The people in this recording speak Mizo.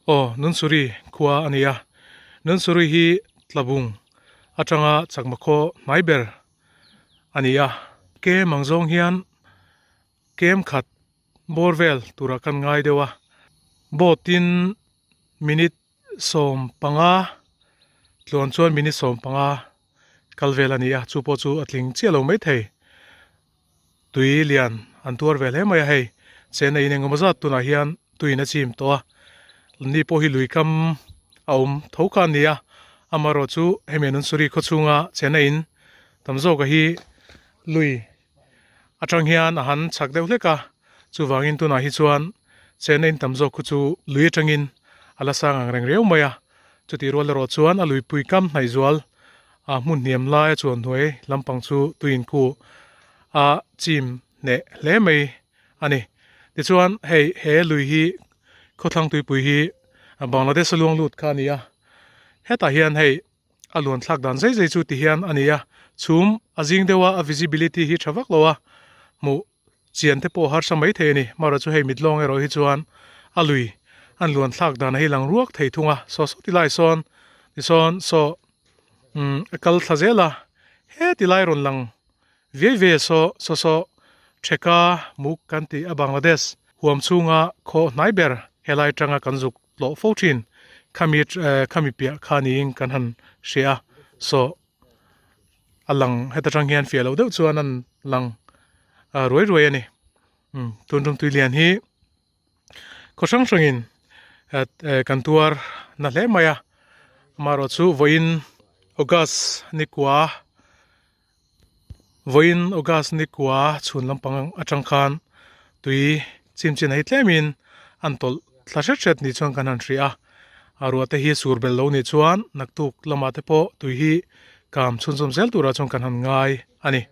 Aw Nunsuri khua a ni a, Nunsuri hi Tlabung atanga chakma khaw hnai ber a ni a. Kem ang zawng hian kem khat bawr vel turah kan ngai deuh a, boat in minute 15 tluan chuan minute 15 kal vel a ni a, chu pawh chu a tling chiah lo maithei. Tui lian an tuar ve hle mai a hei, chena in engemaw zat tunah hian tuiin a chim tawh a, ni pawh hi lui kam a awm tho kha a ni a, amaherawh chu hemi Nunsuri khaw chhunga chena in tam zawka hi lui atang hian a han chhak deuh hlek a, chuvangin tunah hi chuan chena in tam zawk khu chu lui atangin a la sang ang reng riau mai a, chutih rual erawh chuan a luipui kam hnaih zual A hmun hniam laia chuan hnuai lampang chu tuin khu a chim hneh hle mai a ni. Tichuan hei he lui hi khawthlang tuipui hi Bangladesh a luang lut kha a ni a, hetah hian hei a luan thlak dan zai zai chu ti hian a ni a, chhum a zing deuh a, a visibility hi tha vak lo a, hmuh chian te pawh harsa mai thei a ni. Marawh chu hei mitlawng erawh hi chuan a lui an luan thlak dan a hi lang ruak thei thung a, saw saw ti lai sawn tisawn saw umm a kal thla zel a, he ti lai rawn lang viai viai a saw saw saw Theka muk kan tih a Bangladesh huam chhunga khaw hnai ber helai atanga kan zuk tlawh fo thin khami khami piah kha niin kan han hria a saw a lang heta tang hian fiah loh deuh chuan an lang ah ruai ruai a ni umm tun tum tui lian hi khaw hrang hrangin eh kan tuar na hle mai a amaherawh chu vawiin august ni kua vawiin august ni kua chhun lampang atang khan tui chim chin a hi tlemin an tawlh thla hret hret ni chuan kan han hria a. A ruah te hi sur belh lo nih chuan naktuk lamah te pawh tui hi kam chhunzawm zel turah chuan kan han ngai a ni.